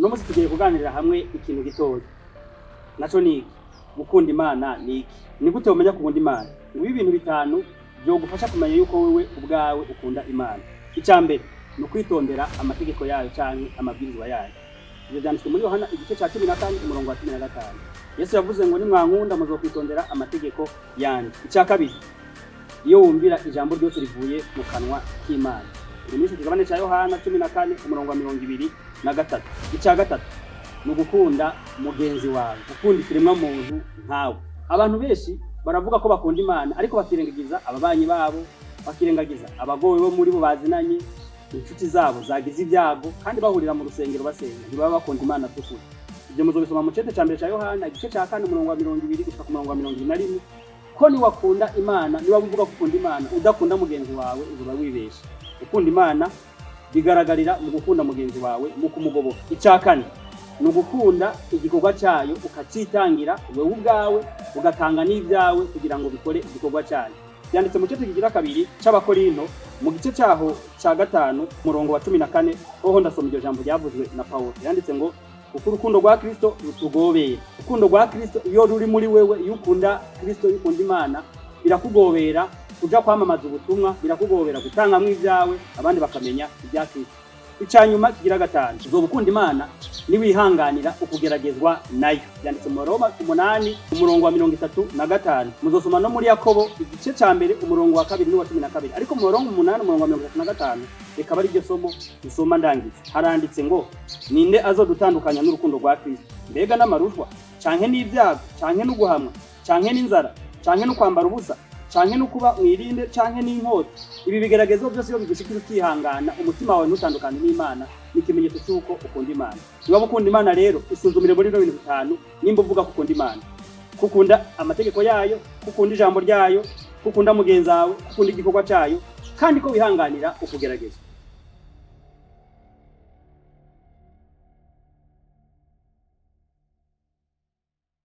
Uno munsi tugiye kuganirira hamwe ikintu gitoya. Naco ni iki? Gukunda Imana ni iki? Ni gute womenya gukunda Imana? Ngubi ibintu bitanu vyogufasha kumenya yuko wewe ubwawe ukunda Imana. Ica mbere ni ukwitondera amategeko yayo canke amabwirizwa yayo. Ivyo vyanditswe muri Yohana igice ca 14, umurongo wa 15. Yesu yavuze ngo: "Nimwankunda, muzokwitondera amategeko yanje." Ica kabiri, iyo wumvira ijambo ryose rivuye mu kanwa k'Imana. Iri muri ico kigabane ca Yohana 14, umurongo wa 23. Ica gatatu ni ugukunda mugenzi wawe, gukunda ikiremwa muntu nkawe. Abantu benshi baravuga ko bakunda Imana, ariko bakirengagiza ababanyi babo, bakirengagiza abagowe bo muri bo bazinanye, inshuti zabo zagize ibyago, kandi bahurira mu rusengero basenga. Ntibaba bakunda Imana by'ukuri. Ibyo muzobisoma mu cete ca mbere ca Yohana, igice ca kane, umurongo wa 20 gushika ku murongo wa 21. Ko niwakunda Imana, niba uvuga ko ukunda Imana, udakunda mugenzi wawe, uzoba wibesha. Gukunda Imana bigaragarira mu gukunda mugenzi wawe, mu kumugoboka. Icya kane ni ugukunda igikorwa cyayo, ukacitangira wewe ubwawe, ugatanga n'ibyawe kugira ngo bikore igikorwa cyayo. Byanditse mu gice kigira kabiri c'Abakorinto, mu gice cyaho ca gatanu, umurongo wa 14. Hoho ndasoma iryo jambo ryavuzwe na Pawulo. Yanditse ngo: "Kuko urukundo rwa Kristo rutugobera." Urukundo rwa Kristo iyo ruri muri wewe, iyo ukunda Kristo, iyo ukunda Imana, birakugobera kuja kwamamaza ubutumwa, birakugobera gutangamwo ibyawe, abandi bakamenya ibya Kristo. Icya nyuma kigira gatanu, uzoba ukunda Imana niwihanganira ukugeragezwa nayo. Byanditse mu Roma 8, umurongo wa 35. Muzosoma no muri Yakobo igice ca mbere, umurongo wa kabiri n'uwa 12. Ariko mu Roma 8, umurongo wa 35, reka bari iryo somo dusoma ndangiza. Haranditse ngo: "Ninde azodutandukanya n'urukundo rwa Kristo? Mbega n'amarushwa, canke n'ibyago, canke n'uguhamwa, canke n'inzara, canke no kwambara ubusa, canke no kuba mwirinde, canke n'inkota?" Ibi bigeragezo byose iyo bigushikira ukihangana, umutima wawe ntutandukane n'Imana, ni ikimenyetso cy'uko ukunda Imana. Niba ukunda Imana rero, isuzumire muri bino bintu bitanu nimba uvuga ko ukunda Imana: ko ukunda amategeko yayo, ko ukunda ijambo ryayo, ko ukunda mugenzi wawe, ko ukunda igikorwa cyayo, kandi ko wihanganira ukugerageza.